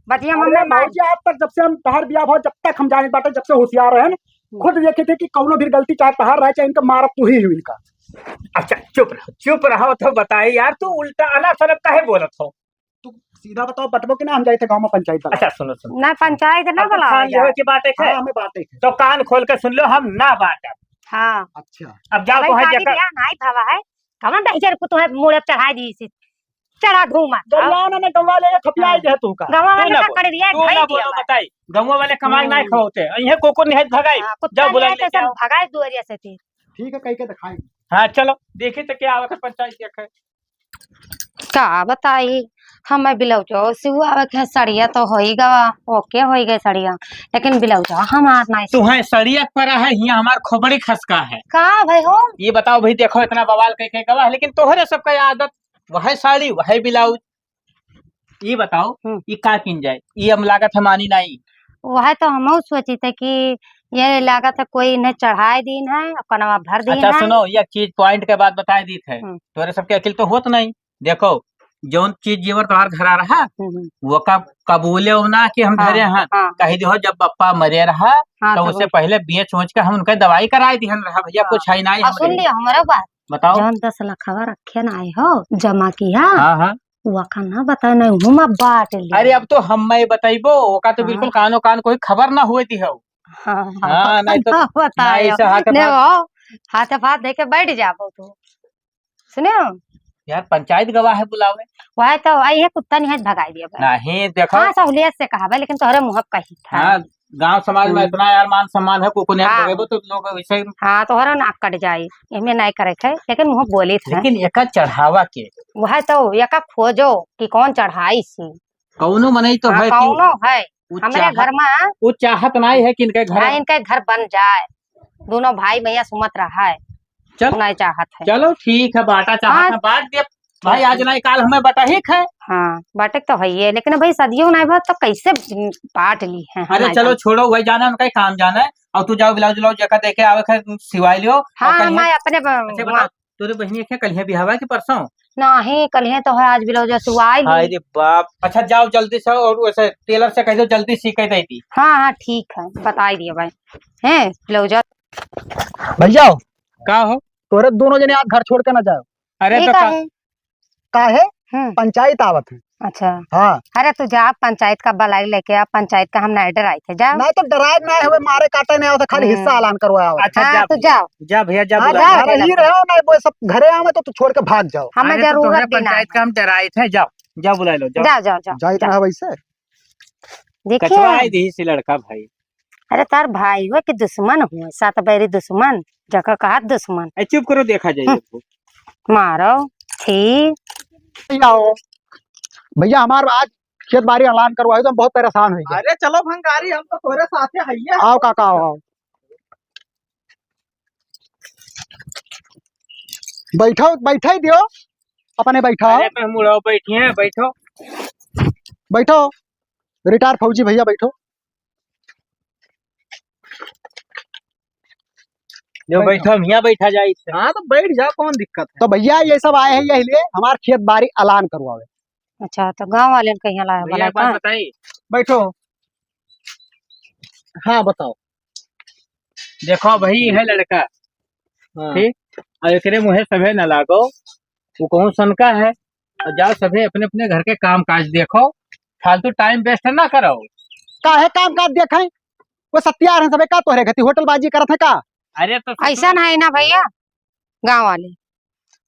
बदिया अरे में मारे। भौजी, आज तक जब से हम तहार बियाह भा, जब तक हम जाने बाटे, जब से होशियार रहे ना, हम्म। खुद देखे थे कि कौनो भी गलती चाहे तहार रहे, चाहे इनका मारत तू ही हो इनका। अच्छा, चुप रहो, चुप रहो तो बताए यार, तू उल्टा अनासनक काहे बोलत हो? तू सीधा बताओ, बटबो कि ना हम जाए थे गाँव में पंचायत वाला? अच्छा, सुनो, सुनो। ना, पंचायत ना अब तो बुलावा ठान जाए। लियो कि बाटे है। हाँ, हमें बाटे है। तो कान खोल के सुन लो, हम ना बाटब। हाँ। अच्छा। अब जाओ, भाई, तो है शादी जगह। ब्याह नाई भावा है। कवन दहिजर को तुम्हें मुड़े चढ़ाई दी इसी? चढ़ा घूमा। गरिया ना, ना, गंवा ले, खपिया हाँ। दे तू का। गंवा तू वाले ना का बोल, कर दिया, तू ढाई ना दिया बोलो, बा। बताई। गंवा वाले कमाई हम्म। ना खाओते। इन्हें कुकुर निहाय भगाई। हाँ, कुत्ता जाओ, बुला निहाय लेके कैसे आओ। भगाई दुआरिया से ती। ठीक है, कह के दिखाई। हाँ, चलो, देखी तो क्या आवत है पंचायत देखे। का बताई, हमें ब्लाउजो सिवावे के है, सड़िया तो होई गवा, ओके होई गए सड़िया, लेकिन ब्लाउजो हमार नहीं सिवा। तुहे सड़िया के परा है, हियां हमार खोपड़ी खसका है। का भाई हो? ये बताओ भाई, देखो इतना बवाल कह के गवा है, लेकिन तोहरे सबका आदत, वह साड़ी, वह ब्लाउज। ये बताओ, हम्म। ये का किन जाए? ये हम लागत है मानी नहीं। वह तो हमहू सोची थे कि ये लागत है कोई इन्हें चढ़ाए दीन है, कनवा भर दीन अच्छा है। सुनो, ये चीज पॉइंट के बात बताए दी थे। हम्म। तोरे सबके अकिल तो होत नहीं। देखो, जौन चीज जेवर तोहार घरा रहा, हम्म, हम्म। वो का कबूले हो ना कि हम हाँ, धरे हैं। हाँ। कह दियो जब पप्पा मरे रहा, हाँ, तो तब उससे हम पहले बेच वोच के हम उनका दवाई कराए दिहन रहा भैया, हाँ। कुछ है नहीं और सुन हमरे। लियो हमरे बात। बताओ। जौन दस लखवा रखे ना आए हो, जमा किया। हाँ, हाँ। वका ना बताए, नहीं हूँ मैं बांट ली। अरे अब तो हम मैं बताइबो, ओका तो हाँ। बिल्कुल कानो कान कोई खबर ना हुए दी हो। हाँ, हाँ, हाँ, नहीं तो ना बतायो। ऐसे हाथे ने पाथ वो, हाथे पाथ देके बैठ जाबो तू। सुने हो? यार पंचायत गवा है बुलावे। वह तो आई है, कुत्ता नहीं है, भगाई दिया भाई। नहीं, देखो। हाँ, सहूलियत से कहा भाई, लेकिन तोहरे मुँह कही था। हाँ, गांव समाज में हम्म। इतना यार मान सम्मान है, कुकुर ने हाँ। भगेबो तो लोग वैसे ही हाँ, तोहरा नाक कट जाई, एमे नहीं करे थे, लेकिन मुँह बोली थे। लेकिन एका चढ़ावा के। वह तो एका खोजो कि कौन चढ़ाई सी। कौनो मनई तो हाँ, है कि कौनो है। उ हमरे चाहत, घर में उ चाहत नहीं है कि इनके घर हाँ, इनके घर बन जाए, दोनों भाई भैया सुमत रहा है। चल। नहीं चाहत है। चलो ठीक है, बांटा चाहत हाँ। है, बांट दे। भाई, आज नहीं, काल हमें बटहिक है। हाँ, बटक तो है ये, लेकिन भाई, सदियों नहीं बात तो कैसे बांट ली है अरे, हमारे चलो, घर? छोड़ो, वही जाना, उनका ही काम जाना है। और तू जाओ, ब्लाउज, ब्लाउज जगह देके आवे, खैर, सिवाई लियो। और हाँ, कल मैं अपने ब-, अच्छा, बताओ, वहाँ तोरे बहिनी के कलिया बियाह है कि परसों? नहीं, कलिया तो है, आज ब्लाउज सिवाई ली। हाय रे बाप। अच्छा, जाओ जल्दी से, और वैसे टेलर से कह दो, जल्दी सी के दे दी। हाँ, हाँ, ठीक है, बताई दिया भाई। हैं, ब्लाउज। भैया, का हो? तोहरे दोनों जने आज घर छोड़ के ना जाओ। अरे ई तो का, काहे? काहे? हम्म। पंचायत आवत है। अच्छा। हाँ। अरे तू जा, पंचायत का बलाई लेके आ, पंचायत का हम नहीं डराई थे, जा। नहीं तो डराए नहीं हवे, मारे काटे नहीं आवत, खाली हम्म। हिस्सा ऐलान करवाए आवत। अच्छा, हाँ, जा तू भैया, जा। जा भैया, जा हाँ, बुला जा, ला। जा, घर ही रहो, नहीं वो सब घरे आवे तो तू छोड़ के भाग जाओ। हमें अरे तो जरूरत तोहरे भी ना पंचायत है। का हम डराई थे, जाओ, जाओ बुला लो, जाओ। जाओ, जाओ, जाओ, जाओ, इतना जाओ। है वैसे। देखिए। कचवाई दी से लड़का भाई। अरे तार भाई हुए कि दुश्मन हुए, सात बैरी दुश्मन, जका कहा दुश्मन। ए, चुप करो, देखा जाइए हम्म। तो। मारो, छी। भैया हो, भैया हमार आज खेत बारी ऐलान करवाए तो हम बहुत परेशान हो गए। अरे चलो भंगारी, हम तो तोरे साथे हइये। आओ काका, आओ, आओ। बैठो, बैठे ही दियो, अपने बैठो। अरे तो मुड़ो बैठिए, बैठो। बैठो, रिटायर फौजी भैया बैठो। जो बैठो। बैठो, हम यहाँ बैठा जाए इससे। हाँ तो बैठ जाओ, कौन दिक्कत है? तो भैया ये सब आए हैं यही लिए हमार खेत बारी ऐलान करवावे। अच्छा, तो गाँव वाले ने कहीं लाया भैया, बुलाया एक बात का? बताई। बैठो। हाँ, बताओ। देखो भाई, है लड़का, हाँ। ठीक? और एकरे मुँहे सभे न लागो, वो कहूँ सनका है, और जाओ सभे अपने अपने घर के काम काज देखो, फालतू time waste ना करो। काहे काम काज देखे? वो सत्यार हैं सभे का तोहरे घती होटलबाजी करत हैं का? अरे तो ऐसा नहीं ना भैया, गाँव वाले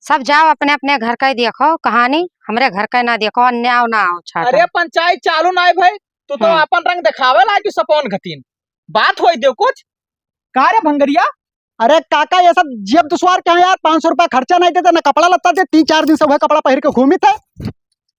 सब जाओ अपने अपने घर का ही देखो कहानी, हमरे घर का ना देखो, अन्याय ना आओ छाटो। अरे पंचायत चालू ना है भाई, तू तो हाँ। अपन रंग दिखावे लागी सपौन घतीन, बात होई दे कुछ। का रे भंगरिया? अरे काका, ये सब जेब दुश्वार के हैं यार, पाँच सौ रुपया खर्चा नहीं देते, ना कपड़ा लत्ता दे, तीन चार दिन से वह कपड़ा पहिर के घूमित है,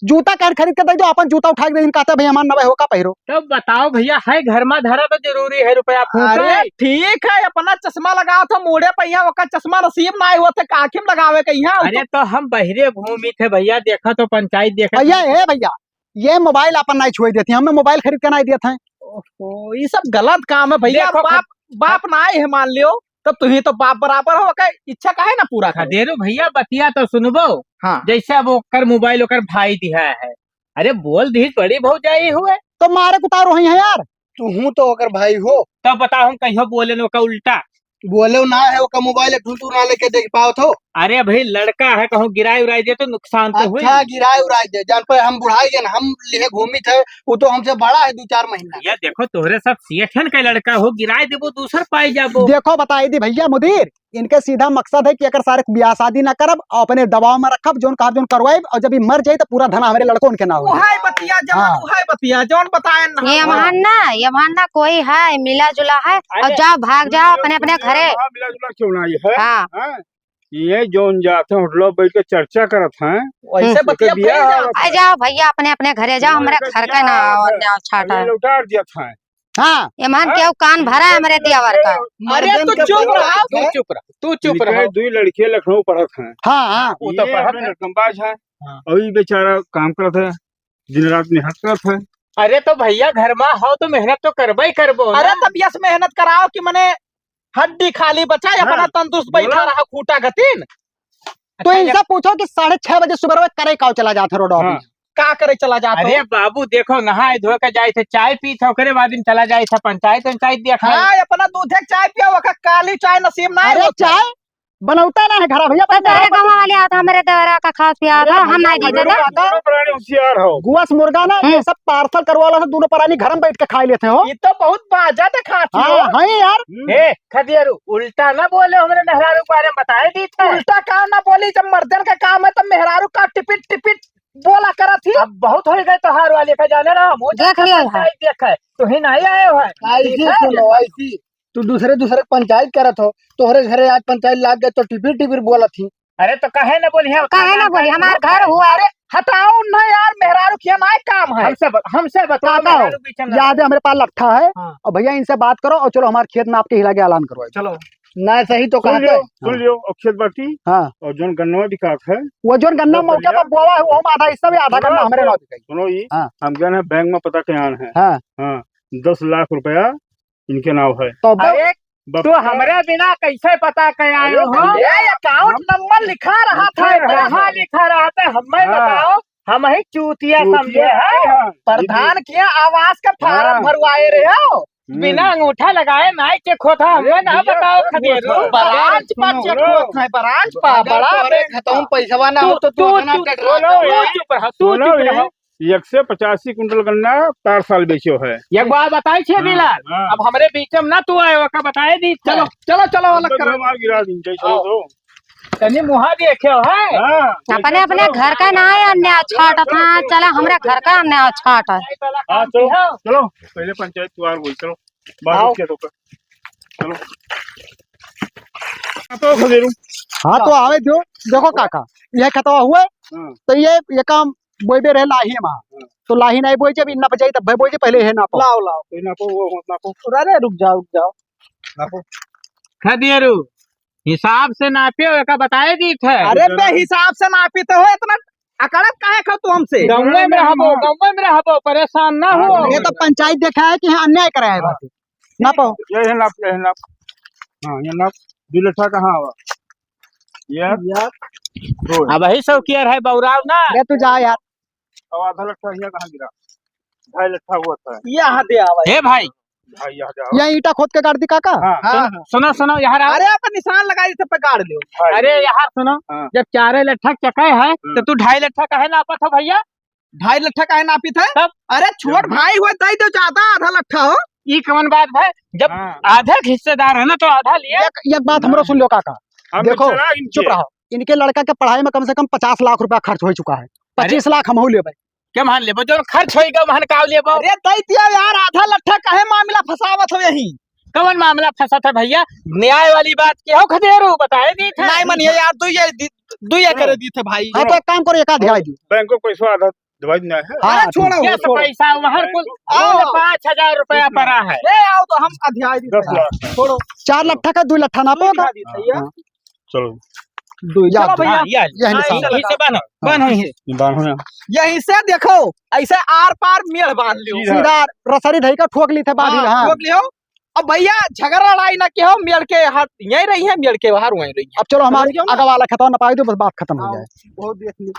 जूता काहे खरीद के दे दो, अपन जूता उठा के दे दिन, कहते भैया हमार नवे हो का पहिरो। तो बताओ भैया, है घर में धरा तो जरूरी है रुपया फूंका अरे है? ठीक है, अपना चश्मा लगाओ तो मूड़े पहिया, ओकर चश्मा नसीब ना हुआ थे, काखिम लगावे कहिया। अरे तो हम बहिरे घूमित है भैया, देखा तो पंचायत देखा। भैया, हे भैया, ये मोबाइल अपन नहीं छुए देती, हमें मोबाइल खरीद के नहीं देते हैं। ओहो, ये सब गलत काम है भैया। देखो, बाप, बाप ना आए है मान लियो, तब तुही तो बाप बराबर हो, ओकर इच्छा काहे ना पूरा करे? खदेरू भैया, बतिया तो सुनबो। हाँ। जैसे अब ओकर मोबाइल ओकर भाई दिहा है, अरे बोल दीस बड़ी भौजाई हुए। तो मारे कुतारो ही है यार। तुहू तो ओकर भाई हो। तब बताओ हम कहियो बोले न ओकर उल्टा। बोले ना है, ओकर मोबाइल एक ठो तू ना लेके देख पावत हो। अरे भाई लड़का है, कहूँ गिराए उराए दे तो नुकसान तो हुई। अच्छा, गिराए उराए दे, जान पे हम बुढ़ाई गए ना, हम लिए घूमित है, वो तो हमसे बड़ा है दो चार महीना। या देखो तोहरे सब सेठन के लड़का हो, गिराए देबो दूसर पाई जाबो। देखो बताई दी भैया मुदीर, इनके सीधा मकसद है कि एकर सारे बियाह शादी ना करब और अपने दबाव में रखब, जौन कहब जौन करवाइब, और जब ये मर जाई तो पूरा धन हमरे लड़कों के ना हो। उहाई बतिया जवन, हाँ। उहाई बतिया जवन बताए ना। ये हाँ। वहान ना, ये वहान ना कोई है, मिला जुला है, और अरे, जाओ, भाग जाओ अपने, अपने घरे। हाँ, मिला जुला क्यों ना ये है? हाँ। हाँ? ये जौन जाते हैं होटल बैठ के चर्चा करत हैं, वैसे हम्म। बतिया बियाह फैल जाओ। आ जाओ भैया, अपने, अपने घरे जाओ, हमारे घर का ना बियाह है, अन्याय छाटा है। लौटा दिया था। हाँ। ये मान हाँ? के कान भरा है हमरे दियावर का। अरे मर्दन तू के चुप पता रहा। है। तू चुप रहा, तू चुप इनके रहा। दुई लड़के लखनऊ पढ़त हैं। हाँ, हाँ। वो तो ये पढ़त अपने है। लड़कंबाज है। हाँ। और ये बेचारा काम करत है, दिन रात मेहनत करत है। अरे तो भैया घर में हो तो मेहनत तो करबे ही करबो ना। अरे तब यस मेहनत कराओ कि मने हड्डी खाली बचाए, हाँ। अपना तंदुरुस्त बोला। बैठा रहा खूटा गतीन। तो अच्छा, इनसे पूछो कि साढ़े छह बजे सुबह करे काव चला जात है रोड हाँ। ऑफिस। का करे चला जात हो? अरे बाबू, देखो, नहाए धोए के जाए थे, चाय पी थे, ओकरे बाद में चला जाए थे पंचायत, पंचायत देखा। हाँ, अपना दूधे के चाय पिया, ओका काली चाय नसीब ना अरे होत है। चाय बनौता ना है घरा भैया, तो बनौता तोहरे है। गाँव वाले आता, हमरे देवरा का खास पिया आता, अरे हम भैया, नहीं दीते दोनों, था। दोनों प्राणी होशियार हो। गुआस मुर्गा ना, हम्म। ये सब पार्सल करवा ला, दोनों प्राणी घर में बैठ के खा लेते हो। ये तो बहुत बाजा दिखाती हाँ, हो। हाँ यार। हम्म। ए, खदियारू, उल्टा ना बोले हमरे मेहरारू के बारे में, बताए दी थे। उल्टा काम ना बोली, जब मर्दन का काम है, तब मेहरारू का टिपिट, टिपिट बोला करत ही। अब बहुत हो गए तोहार वाले का, जाने ना, हम वो देख लिया है। पंचायत देख है, तू ही नहीं आए हो है। ऐसी ठीक है? सुनो, ऐसी। तू दूसरे, दूसरे पंचायत करत हो, तोहरे घरे आज पंचायत लाग गए तो टिपिर, टिपिर बोलत ही। अरे तो काहे ना बोली है? काहे ना बोली? हमार घर हुआ। अरे हटाओ ना यार, मेहरारू किया ना काम है। हमसे ब-, हमसे बताओ, काका हो, मेहरारू बीच में याद है हमरे पास लट्ठा है। हाँ। और भैया इनसे बात करो और चलो हमारे खेत में आपके हिला के ऐलान करवाओ। चलो। ना सही तो सुन कहते लियो, हैं। सुन हाँ। लियो, और खेत बाटी हाँ। और जोन गन्नवा बिकात है, वो जोन गन्ना दस मौके हजार। पर बोवा है, वो हम आधा हिस्सा भी, आधा सुनो, गन्ना हमरे सुनो, ना बिकाई। सुनो ये, हाँ। हम गए हैं बैंक में पता के आन है। हाँ। हाँ, दस लाख रुपया इनके नाव है। तो अब अरे, बप- तो हमरे बिना कैसे पता के आए अरे हो? भैया, ये account हम number लिखा रहा था, लिखा रहा कहाँ था। लिखा रहा था? हमें हाँ। बताओ, हम ही चूतिया चूतिया समझे हैं। हाँ। प्रधान के आवास का form हाँ। भरवाए रहे हो। हम्म। बिना अंगूठा लगाए नाहीं check होत है, हमें ना अरे, बताओ, खदेरू। Branch पा सुनो। Check होत है, branch पा, अगर बड़ा तोरे बे-, खतम पैसवा ना तू, हो तो तू तू, इतना तू, टटरा सुनो, दे। तू चुप रहो, तू सुनो चुप रहो। एक सौ पचासी कुंटल गन्ना तार साल बेचो है। एक बात बताई छे हाँ, डीलर, हाँ। अब हमरे बीच में ना तू आए, ओका बताए दी। चलो, चलो, चलो, अलग करो। गिरा दी, चलो, चलो। तनी मुहा देखे हो, है? हाँ, अपने, अपने घर का ना है अन्याय छाट, हाँ, चला, हमरे घर का अन्याय छाट है। हाँ, चलो, चलो, पहले पंचायत तू आ गई, चलो, बाहर आओ। के तो कर। चलो। हाँ, तो खदेरू। हाँ, तो आवे दो, देखो काका, ये खतवा हुए, हाँ। तो ये, ये काम बोइबे रहे लाही मा, हाँ। तो लाही नहीं बोई, जब इन्ना बजाई तब बोई, पहले है ना पाओ। लाओ, लाओ। ये ना पाओ, वो मत ना पाओ। अरे, रुक जाओ, रुक जाओ। ना पाओ। खदेरू, हिसाब से नापे हो, एका बताए दी थे। अरे बे, हिसाब से नापी तो हो, इतना अकड़त काहे खो तू हमसे? गाँव में रहबो, गाँव में रहबो, परेशान ना हो। ये तो पंचायत देखा है कि यहाँ अन्याय कराया है बाकी। ना पाओ। ये है नाप, ये है नाप। हाँ, ये नाप। दो लट्ठा कहाँ हुआ? ये यार। दो है। अब ही शौकियर है बौराव ना। अरे तू जा यार। अब आधा लट्ठा यहाँ कहाँ गिरा? ढाई लट्ठा हुआ था। यहाँ दे आवा। हे भाई, हाँ, यहाँ जाओ। या ईंटा खोद के गाड़ दी काका। हाँ। हाँ, सुन-, हाँ। सुनो, सुनो, यहाँ आओ। अरे, अपन निशान लगाई, इसे पे गाड़ लियो। हाँ। अरे, यहाँ सुनो, हाँ। जब चारे लट्ठा चकाए है, हाँ। तो तू ढाई लट्ठा काहे नापत हो भैया? ढाई लट्ठा काहे नापित है? तब? अरे, छोट हाँ। भाई हुए, दे दो ज्यादा, आधा लट्ठा हो। ई कवन बात है? जब हाँ। आधा हिस्सेदार है ना, तो आधा लिए। एक, एक बात हमरो हाँ। सुन लो काका। हम देखो, चला इनके। चुप रहो। इनके लड़का के पढ़ाई में कम से कम पचास लाख रुपया खर्च हो चुका है। अरे। पच्चीस लाख हम हो लेबे। के मान लेबो, जौन खर्च होई गयो, मान काव लेबो। अरे, दई दिया यार, आधा लट्ठा काहे मामला फंसावत हो यही? कवन मामला फंसत है भैया? न्याय वाली बात के हो खदेरू, बताए दी थे। नहीं मनिए यार, दुइये दी, दुइये करे दी थे भाई। हाँ, तो एक काम करो, एक आध दिया दो। बैंक को पैसा आधा दिवाई देना है। हाँ, अरे, छोड़ो, ये सब छोड़ो। पैसा वहाँ कुल आओ। पाँच हजार रुपया पड़ा है। ले आओ तो हम अधियाई दी दस थे। लाख। छोड़ो। चार लट्ठा का दुई लट्ठा ना दुई पाओगा। लट्ठा दी थे, ये। हाँ। चलो। दो, या चलो दो। भैया। हाँ, या, यही हाँ, निशान। यही से बांधो, हाँ। बांधो यही से। बांधो ना। यही से देखो, ऐसे आर पार मेड़ बांध लियो। सीधा। सीधा रसरी धई का ठोक ली थे बांध हाँ, ली, हाँ। ठोक लियो। अब भैया झगड़ा लड़ाई ना के हो, मेड़ के हाथ यहीं रही है, मेड़ के बाहर वहीं रही है। अब चलो हमारे समझ गयो ना? आगे वाला खतवा ना पाई दो, बस बात खत्म हो हाँ, जाए। बहुत देख ली।